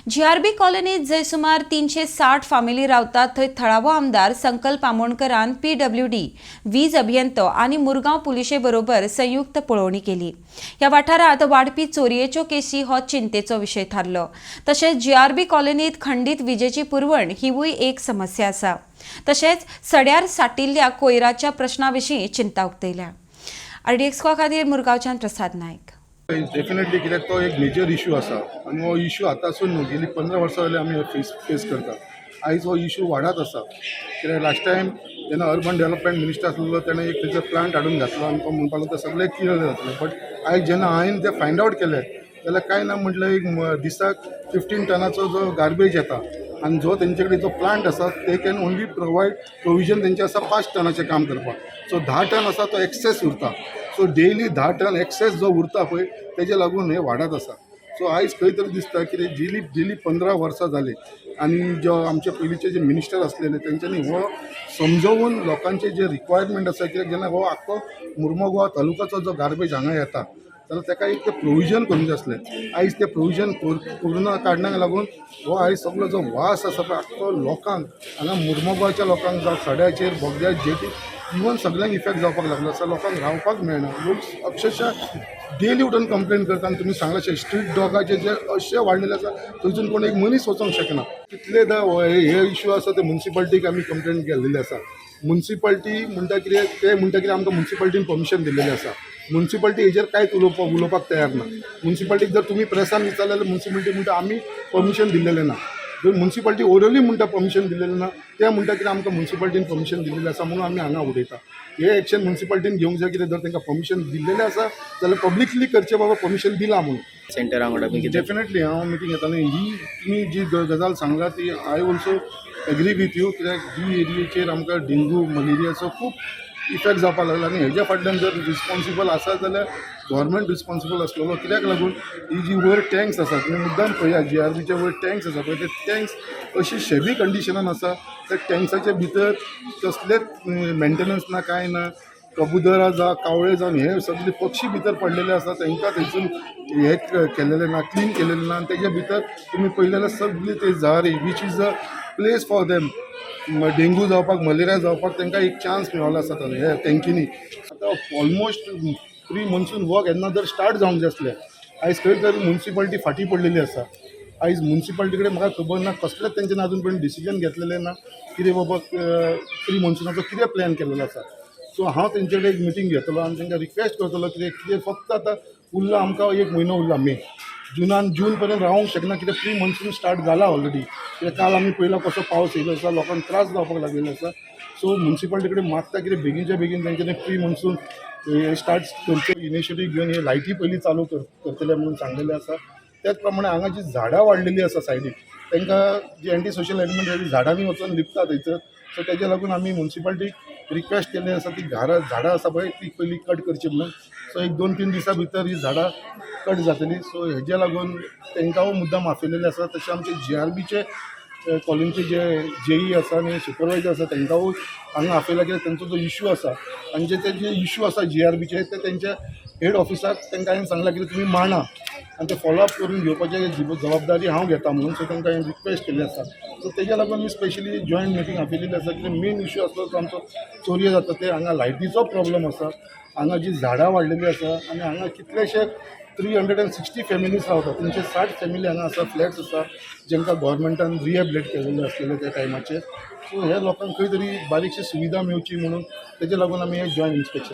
GRB कॉलनीत जंय सुमार 360 फामिली रावतात थंय थळावो आमदार संकल्प आमोणकरान पीडब्ल्यूडी, वीज अभियंतो आनी मुरगांव पुलिशे बरोबर संयुक्त पळोवणी केली. ह्या वाठारांत वाडपी चोरयेच्यो केशी हो चिंतेचो विशय थारलो. तशेंच जीआरबी कॉलनीत खंडीत विजेची पुरवण हिवूय एक समस्या आसा. तशेंच सड्यार साठिल्ल्या कोयराच्या प्रश्ना विशीं चिंता उक्तयल्या. आरडीएक्स खातीर मुरगांवच्यान प्रसाद नायक. डेफिनेटली, कित्याक तो एक मेजर इशू आसा आनी हो इशू आतांसून न्हू, गेली 15 वर्सां जाली आमी फेस फेस करता. आयज हो इशू वाडत आसा, कित्याक लास्ट टायम जेन्ना अर्बन डेवलपमेंट मिनिस्टर आसलेलो, तेणें एक तेजो प्लांट हाडून घातलो आनी तो म्हणपाक लागलो ते सगळें क्लियर जातलें. बट आयज जेन्ना हांवें तें फायंड आवट केलें जाल्यार कांय ना म्हटल्यार एक दिसाक 15 टनाचो जो गार्बेज येता आनी जो तेंचे कडेन जो प्लांट आसा, ते can only provide provision तेंचें आसा 5 टनाचें काम करपाक. सो 10 टन आसा तो एक्सेस उरता. सो डेली 10 टन एक्सेस जो उरता पळय, तेजे लागून हें वाडत आसा. सो आयज खंय तरी दिसता कितें गेली गेली 15 वर्सां जालीं आनी जो आमचे पयलींचे जे मिनिस्टर आसलेले, तेंच्यांनी हो समजोवन लोकांचे जे रिक्वायरमेंट आसा, कित्याक जेन्ना हो आख्खो मुर्मोगांव तालुकाचो जो गार्बेज हांगा येता जाल्यार ताका एक तें प्रोविजन करूंक जाय आसलें. आयज तें प्रोविजन करूं कारणाक लागून हो आयज सगलो जो वास आसा पळय, आख्खो लोकांक हांगा मुर्मोगांवच्या लोकांक जावं सड्याचेर, बोगद्यार, जेटी, इवन सगल्यांक इफेक्ट जावपाक लागलो आसा. लोकांक रावपाक मेळना. लोक अक्षरशः डेली उठून कंप्लेन करता. आनी तुमी सांगलाशें, स्ट्रीट डॉगाचे जे अशे वाडलेले आसा, थंयसून कोण एक मनीस वचोंक शकना. कितलेदा हे इशू आसा ते मुन्सिपाल्टीक आमी कंप्लेन केल्लेली आसा. मुन्सिपाल्टी म्हणटा कितें, ते म्हणटा कितें, आमकां मुन्सिपाल्टीन परमिशन दिल्लेलें आसा. मुन्सिपाल्टी हेजेर कांयच उलोवपाक तयार ना. मुन्सिपाल्टीक जर तुमी प्रेसान विचारलें जाल्यार मुन्सिपाल्टी म्हणटा, आमी परमिशन दिल्लेलें ना. जर मुन्सिपाल्टी ओरली म्हणटा परमिशन दिल्लेलें ना, ते म्हणटा कितें, आमकां मुन्सिपाल्टीन परमिशन दिल्लेलें आसा म्हणून आमी हांगा उडयता. हे एक्शन मुन्सिपाल्टीन घेवंक जाय. कितें जर तांकां परमिशन दिल्लेलें आसा जाल्यार पब्लिकली करचें, बाबा परमिशन दिलां म्हणून. सेंटरा वांगडा बी कितें? डेफिनेटली हांव मिटींग घेतालें. ही तुमी जी गजाल सांगला ती I also agree with you, कित्याक ही एरियेचेर आमकां डेंगू, मलेरियाचो खूब इफेक्ट जावपाक लागला आनी हेज्या फाटल्यान जर रिस्पॉन्सिबल आसा जाल्यार गव्हर्मेंट रिस्पॉन्सिबल आसलेलो. कित्याक लागून ही जी वयर टँक्स आसा, तुमी मुद्दाम पळया, जीआरबीच्या वयर टँक्स आसा पळय, ते टँक्स अशी शेबी कंडिशनान आसा. त्या टँक्साच्या भितर कसलेच मेंटेनन्स ना, कांय ना. कबुतरां जावं, कावळे जावन हे सगळे पक्षी भितर पडलेले आसा. तांकां थंयसून हे केलेलें ना, क्लीन केलेलें ना. आनी तेज्या भितर तुमी पळयलें जाल्यार सगळी ते झारी, which is a place for them dengue जावपाक, मलेरिया जावपाक तांकां एक चान्स मेळ्ळो आसा हे टँकीनी. आतां ऑलमोस्ट प्री मॉन्सून वर्क येन्ना जर स्टार्ट जावंक जाय आसलें, आयज खंय तरी मुन्सिपाल्टी फाटीं पडलेली आसा. आयज मुन्सिपाल्टी कडेन म्हाका खबर ना, कसलेच तेंच्यानी आजून पर्यंत डिसिजन घेतलेलें ना, कितें बाबा प्री मॉन्सुनाचो कितें प्लॅन केलेलो आसा. सो हांव तेंचे कडेन एक मिटींग घेतलो आनी तांकां रिक्वेस्ट करतलो, कितें कितें फक्त आतां उरला आमकां एक म्हयनो उरला, मे जुनान, जून पर्यंत रावंक शकना, कित्याक प्री मॉन्सून स्टार्ट जाला ऑलरेडी. कित्याक काल आमी पळयला कसो पावस येयलो आसा, लोकांक त्रास जावपाक लागलेले आसा. सो मुन्सिपाल्टी कडेन मागता कितें बेगीनच्या बेगीन तेंच्यांनी प्री मॉन्सून हे स्टार्ट करचे, इनिशिएटीव घेवन हे लायटी पयलीं चालू करतले म्हणून सांगलेलें आसा. त्याच प्रमाणे हांगा जी झाडां वाडलेली आसा सायडीक, तांकां जी एंटी सोशल एलिमेंट झाडांनी वचून लिपता थंयसर. सो तेज्या लागून आमी मुन्सिपाल्टीक रिक्वेस्ट केल्ली आसा, ती घरां झाडां आसा पळय, ती पयलीं कट करची म्हणून. सो एक 2-3 दिसां भितर ही झाडां कट जातली. सो हेज्या लागून तांकां मुद्दाम आपयलेलें आसा. तशें आमचे जीआरबीचे कॉलनीचे जे जेई आसा आनी सुपरवायजर आसा, तांकांय हांगा आपयला, कित्याक तेंचो जो इशू आसा आनी जे ते जे इशू आसा जीआरबीचे, ते तेंच्या हेड ऑफिसाक तांकां हांवें सांगलां की तुमी मांडा आनी ते फॉलोअप करून घेवपाची जबाबदारी हांव घेता म्हणून. सो तांकां हांवें रिक्वेस्ट केल्ली आसा. सो तेज्या लागून आमी स्पेशली जॉयंट मिटींग आपयलेली आसा, कित्याक मेन इशू आसलो तो आमचो चोरयो जाता ते, हांगा लायटीचो प्रॉब्लम आसा, हांगा जी झाडां वाडलेली आसा आनी हांगा कितलेशे 360 फॅमिलीज रावता. 360 फॅमिली हांगा आसा. फ्लॅट्स आसा जेंकां गव्हर्मेंटान रिहेबिलिटेट केलेले आसलेले त्या टायमाचेर. सो ह्या लोकांक खंय तरी बारीकशी सुविधा मेवची म्हणून तेजे लागून आमी हे जॉयंट इन्स्पेक्शन